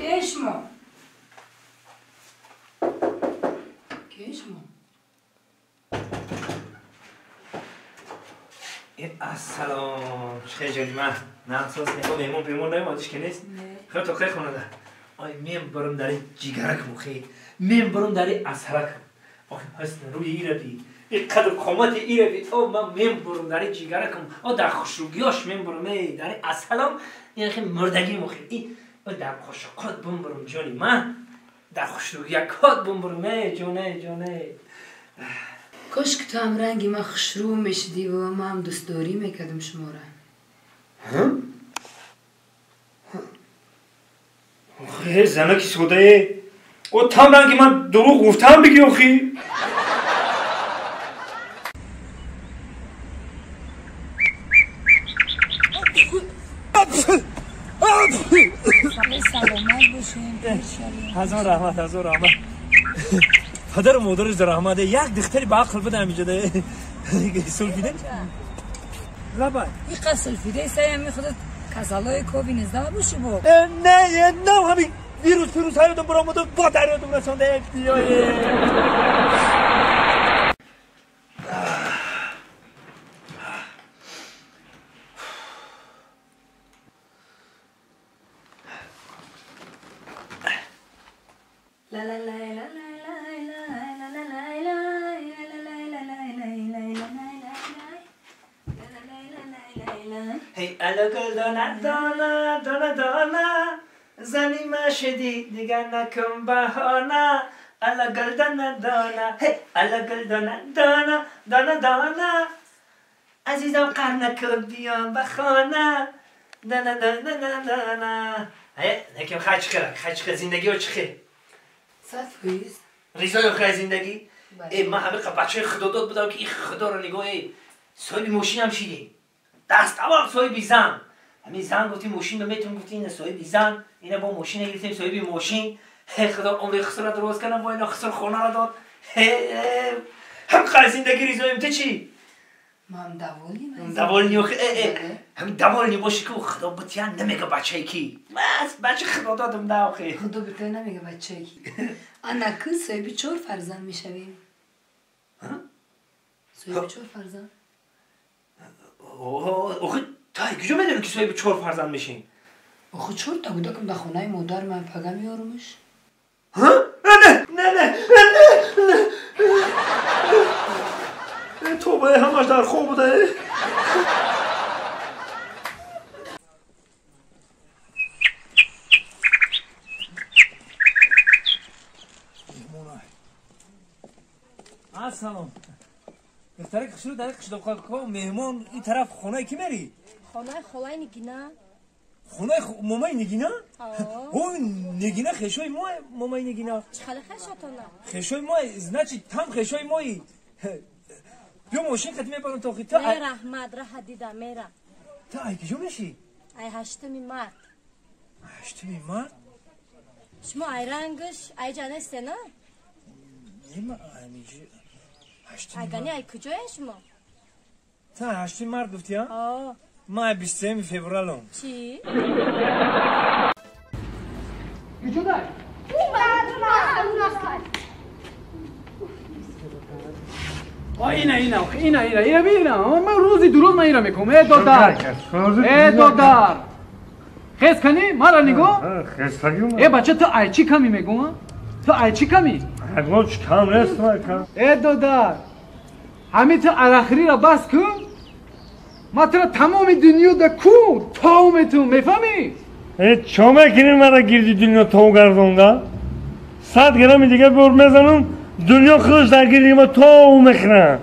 Кешмо. Кешмо. Ассалом. Чӣ ҷони ман? Нақсос не, меҳмон пемон наёмадиш ки нест? Хел то хел хонада. Ой, мен барам дари ҷигаракам хе. Мен барам дари асаракам. Ой, ҳасн рӯи ираби. И қадр қомати ираби. О, ман мен барам дари ҷигаракам. О, дар хушругиёш мен барам эй, дари асалам. Ин хе мурдагим хе. И дар қошуқот бум барам ҷони ман. Дар хушругиякот бум барам эй, ҷоне, ҷоне. Кош ки ту ҳам ранги ман хушрӯ мешудӣ ва ман ҳам дӯстдорӣ мекардам шуморо. Охе, занаки содае. О, там ранги ман дурӯғ гуфтам бигӣ охи. Саломат бошем. Ҳазор раҳмат, ҳазор раҳмат. Падару модараш дар раҳмат. Як духтари ба ақл буда ҳамиҷода. Сулфида? Лабай. Иқа сулфида саям мехудат касалои ковид 19 боши бо. Не, не, ҳамин вирус вирус ҳаёдам баромада бо дарёдам расонда як диёе. La la la la la. Hey, алакал дона дона дона дона зани машди дигар накун баҳона. Алакал дона дона, ҳей, алакал дона дона дона дона азизам қар накун биё ба хона. Дона дона дона. Ҳей, накун хай чӣ хел, хай чӣ хел зиндагиё чӣ хел? 100%. Ризоё хай зиндагӣ? Э, ман ҳамин бачаи худодод будам ки ин худоро нигоҳ, эй, соҳиби мошинам шидем. Даст аввал соҳиби зан. Ҳамин зан гуфтим мошин ба метавон гуфти ина соҳиби зан, ина бо мошина гирифтем соҳиби мошин. Ҳе худо умри хусра дуруст кардам, бо ина хуср хонаро дод. Ҳам қай зиндагӣ ризоем, ту чӣ? Ман довольный. Довольный охи, ҳамин довольный бошӣ ку худо битян намега бачаи ки. Бас бача худо додам да охи. Худо битян намега бачаи ки. Ана ку соҳиби 4 фарзанд мешавем. Соҳиби 4 фарзанд. Охи, тай куҷо медонӣ ки соҳиби 4 фарзанд мешем? Охи 4 та кӯдакам дар хонаи модар ман пага меёрумш. Не, не, не, не, не. Тобе ҳамаш дар хоб буда. Ассалом. Духтари хушрӯ дар қишлоқҳо меҳмон ин тараф хонаи кӣ мерӣ? Хонаи холаи Нигина. Хонаи момаи Нигина? О, Нигина хешои мо, момаи Нигина. Чӣ хеле хешотона? Хешои мо, значит там хешои мои. Биё мошин қати мебарам то хи. Не, раҳмат, раҳа дида мера. Та ай куҷо мешӣ? Ай 8 март. 8 март? Шумо ай рангш ай ҷа несте, на? Не, ма ай Айгани ай куҷоя шумо? Та 8 март гуфтӣ, а? Ман 23 февралам. Чӣ? Куҷодай? Ина, ина, ина, ина, ина, ина. Ман рӯзи дуруз ман ира мекунам. Э, додар. Э, додар. Хез кани? Мара нигоҳ? Э, бача, ту ай чӣ ками мегӯм? Ту ай чӣ ками? Ягон чӣ кам нест ман кам. Э, додар. Ҳамин ту арахриро бас кун. Ман туро тамоми дунё да ку тов метум, мефаҳмӣ? Э, чо мекунӣ мара гирди дунё тов гардонда? 100 грамми дига бор мезанам, дунё худаш дар гирди ма тов мехӯрад.